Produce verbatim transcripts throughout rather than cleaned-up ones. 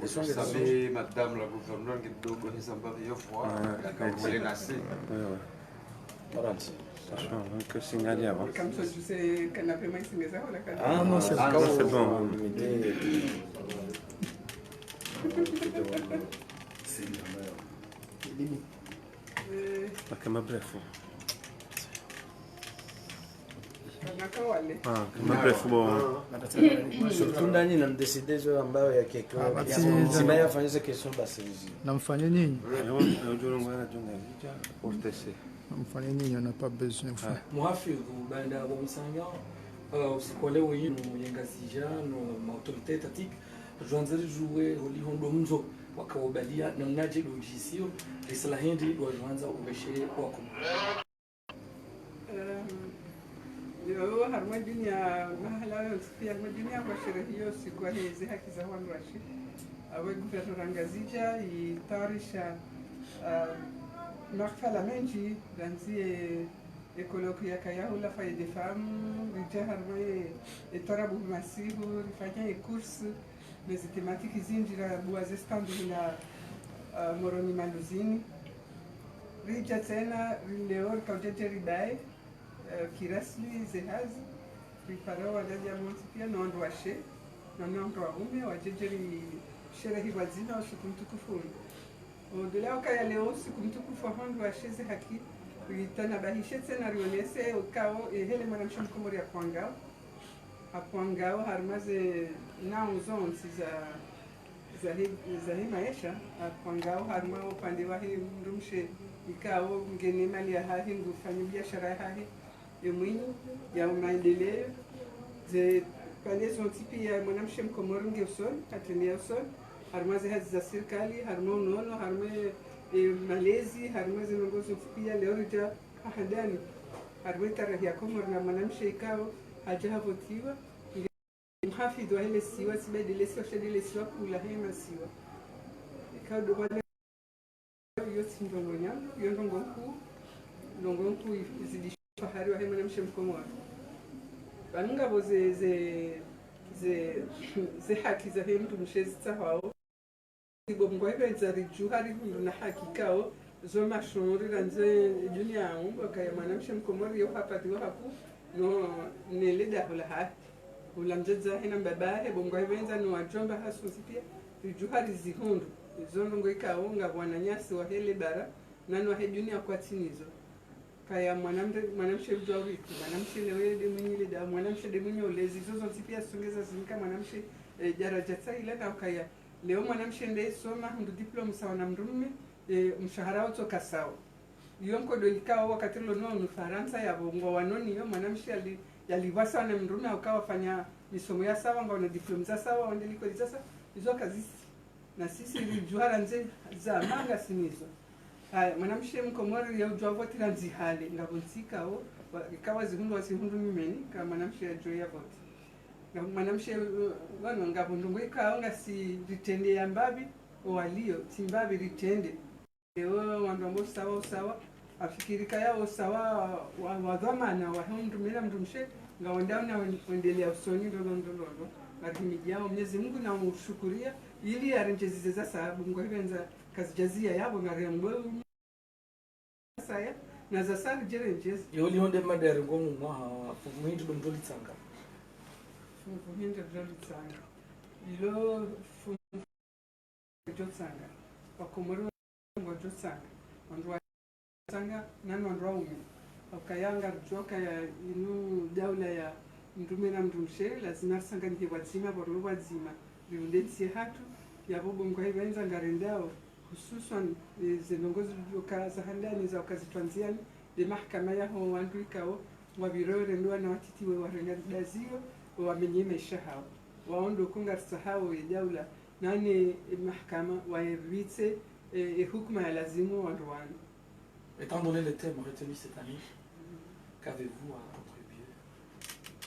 Vous savez, madame la gouverneur, kidogo ni zamba vya vwa, ah, ya kabule nasi. Ouais, ouais. Franchement, donc, signal ya bas. Comme ça, je sais, canapé, mais c'est ça, on a canapé. Ah, non, c'est bon. Eh. Akama bref. Ah, akama bref, bon. Surtout ndani na mdécidé zo ambayo ya keko. Ah, basi, nzima ya fanyisa question basi. Namfanye nini? Namfanye nini? On n'a pas besoin. Muhafidhu baanda wa msanganyo, eh, usiku wa leo yinu ya Ngazidja no ma autorité étatique, ridjwandza ridjuwe holiho ndo mzo wakaobalia namnadje ndo djisio, risala hindri ndo wadjwandza upveshe wako. Em, leo harumwa dunia, mahala yontsi pia harumwa dunia ngwasherehiyo siku ya heze haki za wandru washe. Awe gouverneur Ngazidja itayarisha, em, mahafala mendji, randzi e, e colloque yakaya hula Foyer des Femmes, ridja harumwa e, e twarabu masihu, rifanya e course, ne zi thématiques zindji, rabuwa ze stand hula, eh, Moroni Maluzini. Ridja tsena, ri leo, rikaudja dje ribaye, eh, kirasmi ze hazi, ripara wandru wontsi pia, no wandru washe, no wandru waume, wadje dje risherehi pvwadzima usiku mtukufu unu. Au-delà ukaya leo usiku mtukufu wa wandru washe ze haki, ritanabahishe tsena rionese ukao, eh, hele mwanamshe mkomori ya pvwangao. Apvwangao harumwa ze nau zontsi za, za hi, za hi maesha, apvwangao harumwa upande wahe mdrumshe, ikao ngena mali yahahe, ngufanyo biashara yahahe, ye mwinyi, ya maendeleo, ze pande zontsi pia mwanamshe mkomori nge usoni, hatrende ya usoni, harumwa ze hazi za sirikali, harumwa unono, harumwa, eh, malezi, harumwa ze ndrongoo zontsi pia leo ridja ha handani, harumwa tarehi ya Komori na mwanamshe ikao hadja havotiwa, nge muhafidhu wa hele siwa, tsi bahi de le siwa, sha de le siwa kuu la he masiwa. Ikao ndo mwana yo tsi ndrongoo nyambo, yo ndrongoo nkuu, ndrongoo nkuu izidisha fahari wahe mwanamshe mkomori. Pvanu ngapvo ze, ze, ze, ze haki zahe mdrumshe zitsahwao. Bo Mngu ahipvendza ridjuha rihundru na haki ikao, zo mashuhuri randzi dunia yaumba, ukaya mwanamshe mkomori yo hapvaliwa haku, no, ne le daho lahahe. Hula mdzadze wahe na mbaba wahe, bo Mngu ahipvendza no wadjomba hasontsi pia, ridjuha rizihundru. Izo ndrongoo ikao, ngapvo wananyasi wahe le bara, na no wahe dunia kwatsi nizo. Kaya mwanamshe, mwanamshe udjuwa urithi, mwanamshe leo ye de mwinyi le daho, mwanamshe de mwinyi ulezi, izo zontsi pia zisongeza zinika mwanamshe, eh, daradja tsahila na ukaya. Leo mwanamshe nde isoma, hundru diplôme sawa na mdrume, eh, mshahara utsoka sawa. Iyo nkodo ikao wakati rilo no unu Farantsa yapvo ngwawanao iyo mwanamshe yali, yalipvwa sawa na mdrume, ukao wafanya misomo ya sawa, ngwawana diplôme za sawa, wende likoli za sawa, izo kazitsi. Na sisi ridjuha randzi zama ngasi nizo. Haya, mwanamshe mkomori ya udjuwa voti randzi hale, ngapvo ntsi ikao, wa, ikao zihundru wasihundru nyumeni, ka mwanamshe yadjuwa ya voti. Nga mwanamshe, eh, wanu ngapvo ndrongoo ikao ngasi ritrende ya mbapvi, owalio, tsi mbapvi ritrende. Ewe wandru wamba usawa, usawa, afikiri kaya usawa wa, wa dhwamana, wahe mdrume na mdrumshe, ngawandao na wen-, wendelea usoni, ndo, ndo, ndo, ndo, ndo. Ngarihimidiao Mwenyezi Mungu na umshukuria, ili yarendjeze ze za sababu, Mngu ahipvendza kazidjaziya yapvo, ngariambo saya, na za sa ridjerendjeze. Yo lionde madari ngo mu mwaha, fuvu hindri ndo mdjo litsanga. Fuvu hindri ndo litsanga. Ilo fuvu djo tsanga. Wakomori ngwadjo tsanga. Wandru wa tsanga, nani wandru waume. Ukaya ngaridjuwa ukaya inu daula ya mdrume na mdrumshe, lazima risanganyihe pvwadzima, pvo rilo pvwadzima. Riunde ntsi yahatru, yapvo bo Mngu ahipvendza ngarendao, hususwan, eh, ze ndrongoo zidjoka za handani za uka zitwandziani, de mahakama yaho wandru ikao, ngwapviro rendo wana watiti we warenga daziyo, wamenye maesha hawo. Wao ndo uka ngaritsahao ye daula, nane, eh, mahakama, wayepvitse, eh, eh, hukuma ya lazimu wandru wanu. Étant donné le thème retenu cette année, qu'avez-vous à contribuer,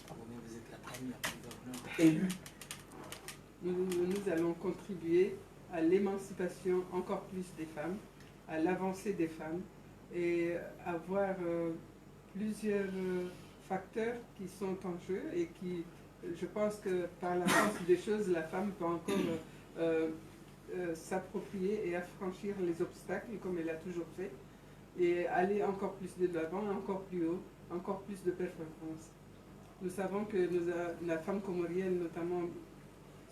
étant donné que vous êtes la première gouverneur élue ? Nous, nous allons contribuer à l'émancipation encore plus des femmes, à l'avancée des femmes et avoir, euh, plusieurs, euh, facteurs qui sont en jeu et qui, Je pense que par la force des choses, la femme peut encore euh, euh, euh, s'approprier et affranchir les obstacles comme elle a toujours fait et aller encore plus de l'avant, encore plus haut, encore plus de performance. Nous savons que nous a- la femme comorienne, notamment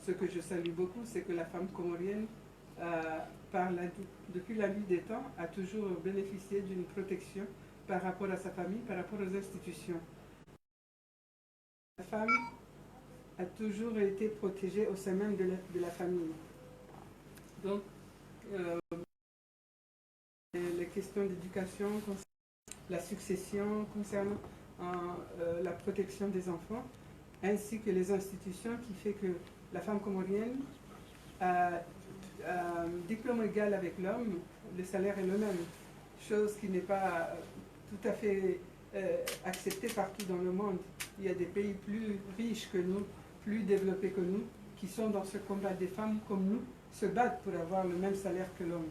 ce que je salue beaucoup, c'est que la femme comorienne, euh, par la- depuis la nuit des temps, a toujours bénéficié d'une protection par rapport à sa famille, par rapport aux institutions. La femme a toujours été protégée au sein même de la, de la famille. Donc, euh, les questions d'éducation, la succession, concernant euh, euh, la protection des enfants, ainsi que les institutions qui fait que la femme comorienne a, a un diplôme égal avec l'homme, le salaire est le même, chose qui n'est pas euh, tout à fait euh, acceptée partout dans le monde. Il y a des pays plus riches que nous, plus développés que nous, qui sont dans ce combat. Des femmes comme nous se battent pour avoir le même salaire que l'homme,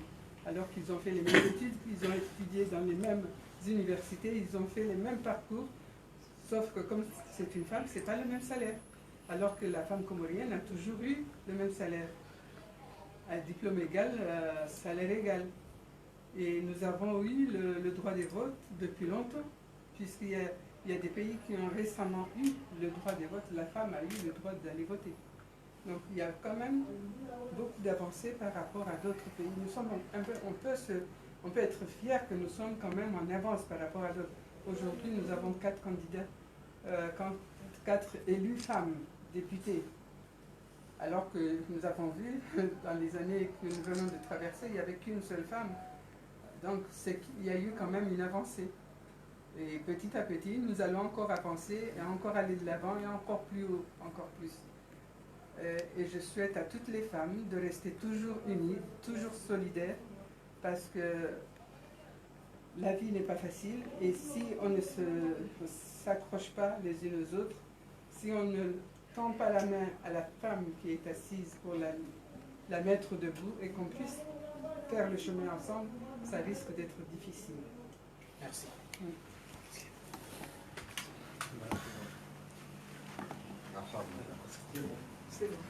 alors qu'ils ont fait les mêmes études, ils ont étudié dans les mêmes universités, ils ont fait les mêmes parcours, sauf que comme c'est une femme, c'est pas le même salaire. Alors que la femme comorienne a toujours eu le même salaire. À diplôme égal, euh, salaire égal. Et nous avons eu le, le droit de vote depuis longtemps, puisqu'il y a, il y a des pays qui ont récemment eu le droit de vote. La femme a eu le droit d'aller voter. Donc il y a quand même beaucoup d'avancées par rapport à d'autres pays. Nous sommes un peu, on peut se, on peut être fiers que nous sommes quand même en avance par rapport à d'autres. Aujourd'hui, nous avons quatre candidats, euh, can- quatre élus femmes députés. Alors que nous avons vu, dans les années que nous venons de traverser, il n'y avait qu'une seule femme. Donc, c'est qu'il y a eu quand même une avancée. Et petit à petit, nous allons encore avancer et encore aller de l'avant et encore plus haut, encore plus. Euh, et je souhaite à toutes les femmes de rester toujours unies, toujours solidaires, parce que la vie n'est pas facile et si on ne se, s'accroche pas les unes aux autres, si on ne tend pas la main à la femme qui est assise pour la, la mettre debout et qu'on puisse faire le chemin ensemble, ça risque d'être difficile.